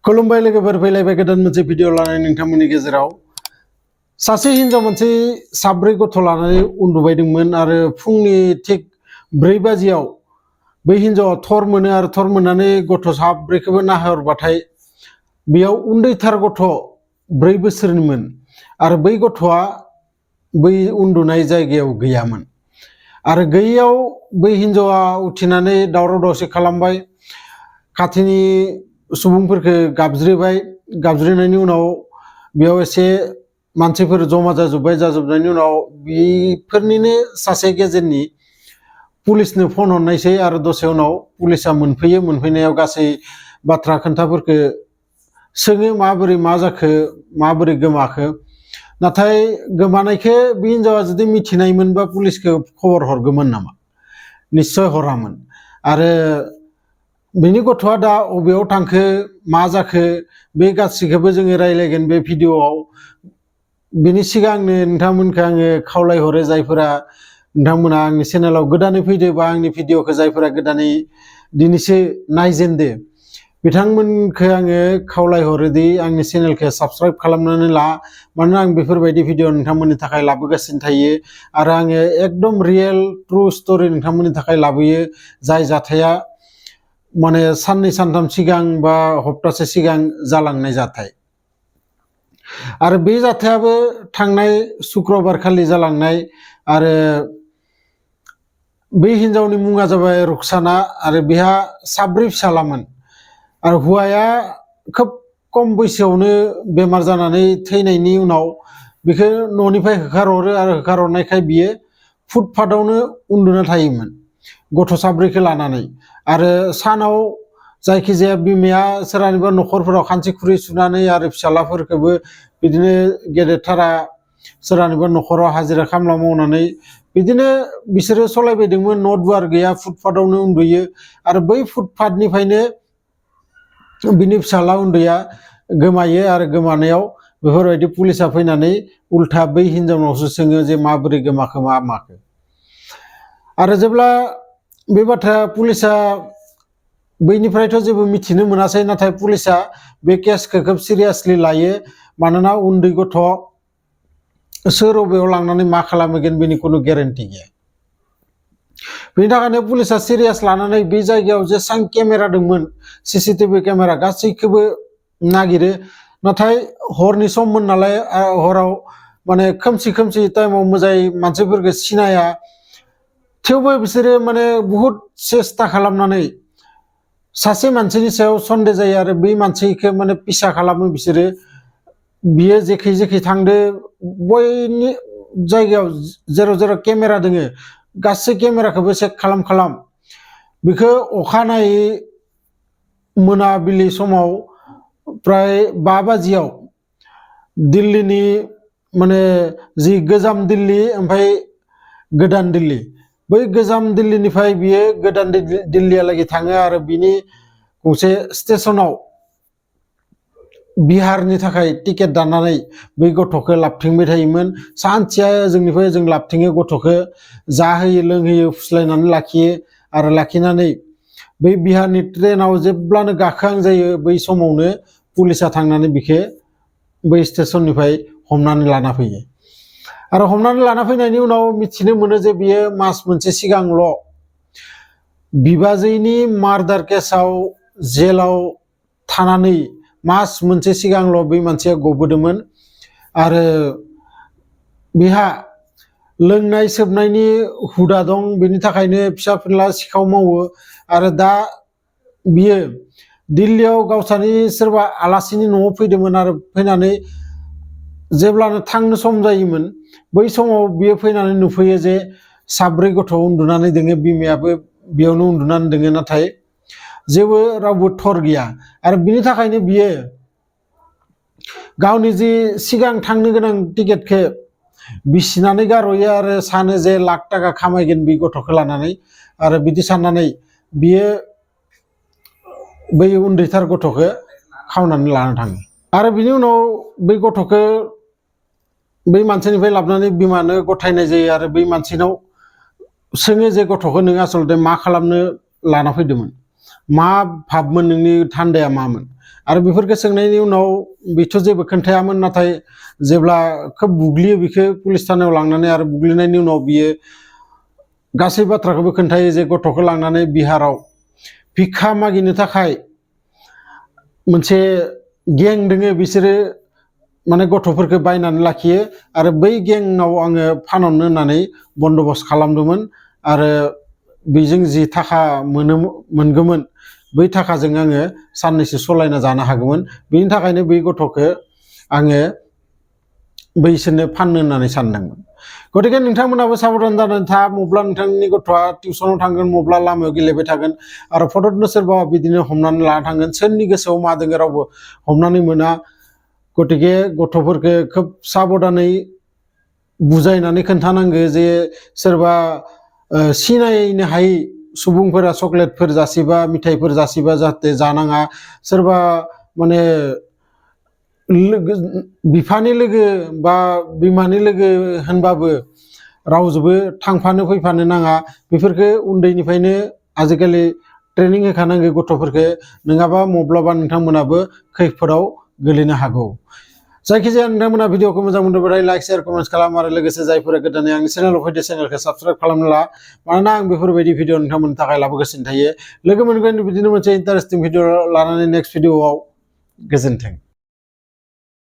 खुलुमबाय लोगोफोर फैलायबाय गोदान मोनसे भिडिअ लानानै नोंथांमोननि गेजेराव सासे हिनजाव मोनसे साब्रै गथ' लानानै उन्दुबायदोंमोन आरो फुंनि थिक 4 बाजियाव बै हिनजावा थर मोनो आरो थर मोननानै गथ' साब्रैखौबो नाहरबाथाय बेयाव उन्दैथार गथ' 4 बोसोरनिमोन आरो बै गथ'आ बै उन्दुनाय जायगायाव गैयामोन आरो गैयैयाव बै हिनजावा उथिनानै दावराव दावसि खालामबाय खाथिनि सुबुंफोरखौ गाबज्रिनायनि उनाव बेयाव एसे मानसिफोर जमा जाजोबनायनि उनाव बेफोरनिनो सासे गेजेरनि पुलिसनो फन हरनायसै आरो दसे उनाव पुलिसा मोनफैयो। मोनफैनायाव गासै बाथ्रा खोन्थाफोरखौ सोङो माबोरै मा जाखो माबोरै गोमाखो, नाथाय गोमानायखौ बे हिनजावा जुदि मिथिनायमोनबा पुलिसखौ खबर हरगौमोन नामा? निश्चय हरामोन। आरो बिनि गथ'आ दा अबेयाव थांखो मा जाखो बे गासैखौबो जोङो रायलायगोन बे भिडिअआव। बिनि सिगांनो नोंथांमोनखौ आङो खावलायहरो, जायफोरा नोंथांमोना आंनि चेनेलाव गोदानै फैदो बा आंनि भिडिअखौ जायफोरा गोदानै दिनैसो नायजेनदो बिथांमोनखौ आङो खावलायहरोदि आंनि चेनेलखौ साबस्क्राइब खालामनानै ला। मानोना आं बेफोरबायदि भिडिअ नोंथांमोननि थाखाय लाबोगासिनो थायो आरो आङो एकदम रियेल ट्रु स्टरि नोंथांमोननि थाखाय लाबोयो, जाय जाथाया माने साननै सानथाम सिगां बा हप्तासे सिगां जालांनाय जाथाय। आरो बे जाथायाबो थांनाय शुक्रबार खालि जालांनाय आरो बे हिनजावनि मुङा जाबाय रुक्साना आरो बेहा 4 फिसालामोन आरो हौवाया खोब खम बैसोआवनो बेमार जानानै थैनायनि उनाव बेखौ न'निफ्राय होखारहरो आरो होखारहरनायखाय बियो फुटपाथावनो उन्दुना थायोमोन गथ' 4खौ लानानै। आरो सानाव जायखिजाया बिमाया सोरहानिबा न'खरफोराव खानसि खुरै सुनानै आरो फिसालाफोरखौबो बिदिनो गेदेरथारा सोरहानिबा न'खराव हाजिरा खामला मावनानै बिदिनो बिसोरो सलायबायदोंमोन। न' दुवार गैया, फुटपाथावनो उन्दुयो आरो बै फुटपाथनिफ्रायनो बिनि फिसाला उन्दैया गोमायो आरो गोमानायाव बेफोरबायदि पुलिसा फैनानै उल्था बै हिनजावनावसो सोङो जे माबोरै गोमाखो मा माखो। आरो जेब्ला बे बाथ्राया पुलिसा बैनिफ्रायथ' जेबो मिथिनो मोनासै, नाथाय पुलिसा बे केसखौ खोब सिरियासलि लायो। मानोना उन्दै गथ' सोर बबेयाव लांनानै मा खालामहैगोन बेनि खुनु गेरेन्टि गैया। बेनि थाखायनो पुलिसा सिरियास लानानै बे जायगायाव जेसां केमेरा दंमोन CCTV केमेरा गासैखौबो नागिरो। नाथाय हरनि सममोन नालाय हराव माने खोमसि टाइमाव मोजाङै मानसिफोरखौ सिनाया, थेवबो बिसोरो माने बहुद सेस्था खालामनानै सासे मानसिनि सायाव सन्देह जायो आरो बै मानसिखौ माने पिसा खालामो बिसोरो। बियो जेखै थांदो बयनि जायगायाव जेराव जेराव केमेरा दोङो गासै केमेराखौबो चेक खालाम बेखौ अखानायै मोनाबिलि समाव प्राय 5 बाजियाव दिल्लीनि माने जि गोजाम दिल्ली ओमफ्राय गोदान दिल्ली, बै गोजाम दिल्लीनिफ्राय बियो गोदान दिल्लीयालागै थाङो आरो बिनि गंसे स्टेशनाव बिहारनि थाखाय टिकेट दाननानै बै गथ'खौ लाबथिंबाय थायोमोन। सानसेया जोंनिफ्राय जों लाबथिङो गथ'खौ जाहोयो लोंहोयो फुस्लायनानै लाखियो आरो लाखिनानै बै बिहारनि ट्रेनाव जेब्लानो गाखोहां जायो बै समावनो पुलिसा थांनानै बिखौ बै स्टेशननिफ्राय हमनानै लाना फैयो। आरो हमनानै लाना फैनायनि उनाव मिथिनो मोनो जे बियो मास मोनसे सिगांल' बिबाजैनि मार्डार केसाव जेलाव थानानै मास मोनसे सिगांल' बै मानसिया गबोदोंमोन आरो बेहा लोंनाय सोबनायनि हुदा दं, बेनि थाखायनो फिसा फिनला सिखाव मावो। आरो दा बियो दिल्लीयाव गावसानि सोरबा आलासिनि न'आव फैदोंमोन आरो फैनानै जेब्लानो थांनो सम जायोमोन बै समाव बियो फैनानै नुफैयो जे 4 गथ' उन्दुनानै दोङो, बिमायाबो बेयावनो उन्दुनानै दोङो, नाथाय जेबो रावबो थर गैया। आरो बिनि थाखायनो बियो गावनि जि सिगां थांनो गोनां टिकेटखौ बिसिनानै गारहयो आरो सानो जे लाख थाखा खामायगोन बे गथ'खौ लानानै। आरो बिदि साननानै बियो बै उन्दैथार गथ'खौ खावनानै लाना थाङो आरो बिनि उनाव बै गथ'खौ बै मानसिनिफ्राय लाबोनानै बिमानो गथायनाय जायो आरो बै मानसिनाव सोङो जे गथ'खौ नों आसलते मा खालामनो लाना फैदोंमोन, मा भाबमोन, नोंनि थान्दाया मामोन। आरो बेफोरखौ सोंनायनि उनाव बेथ' जेबो खोन्थायामोन नाथाय जेब्ला खोब बुग्लियो बेखौ पुलिस थानायाव लांनानै आरो बुग्लिनायनि उनाव बियो गासै बाथ्राखौबो खोन्थायो जे गथ'खौ लांनानै बिहाराव भिक्षा मागिनो थाखाय मोनसे गें दोङो बिसोरो माने गथ'फोरखौ बायनानै लाखियो आरो बै गेंआव आङो फानहरनो होननानै बन्दबस्त खालामदोंमोन आरो बेजों जि थाखा मोनगौमोन बै थाखाजों आङो साननैसो सलायना जानो हागौमोन बेनि थाखायनो बै गथ'खौ आङो बैसोरनो फाननो होननानै सानदोंमोन गतिके नोंथांमोनाबो साबधान जानानै था मब्ला नोंथांनि गथ'आ टिउसनाव थांगोन मब्ला लामायाव गेलेबाय थागोन आरो फटकनो सोरबा बिदिनो हमनानै लाना थांगोन सोरनि गोसोआव मा दोङो रावबो हमनानै मोना गतिके गथ'फोरखौ खोब साबधानै बुजायनानै खोन्थानांगो जे सोरबा सिनायनो हायै सुबुंफोरा चकलेटफोर जासिबा मिठाइफोर जासिबा जाहाथे जानाङा सोरबा माने बिफानि लोगो बा बिमानि लोगो होनबाबो रावजोंबो थांफानो फैफानो नाङा बेफोरखौ उन्दैनिफ्रायनो आजिखालि ट्रेनिं होखानांगौ गथ'फोरखौ नङाबा मब्लाबा नोंथांमोनाबो खैफोदाव गोलैनो हागौ जायखिजाया नोंथांमोना भिडिअखौ मोजां मोनदोंबाथाय लाइक शेयार कमेन्ट्स खालाम आरो लोगोसे जायफोरा गोदानै आंनि चेनेलाव फैदो चेनेलखौ साबस्क्राइब खालामना ला मानोना आं बेफोरबायदि भिडिअ नोंथांमोननि थाखाय लाबोगासिनो थायो लोगो मोनगोन बिदिनो मोनसे इन्टारेस्टिं भिडिअ लानानै नेक्स्ट भिडिअआव गोजोन्थों।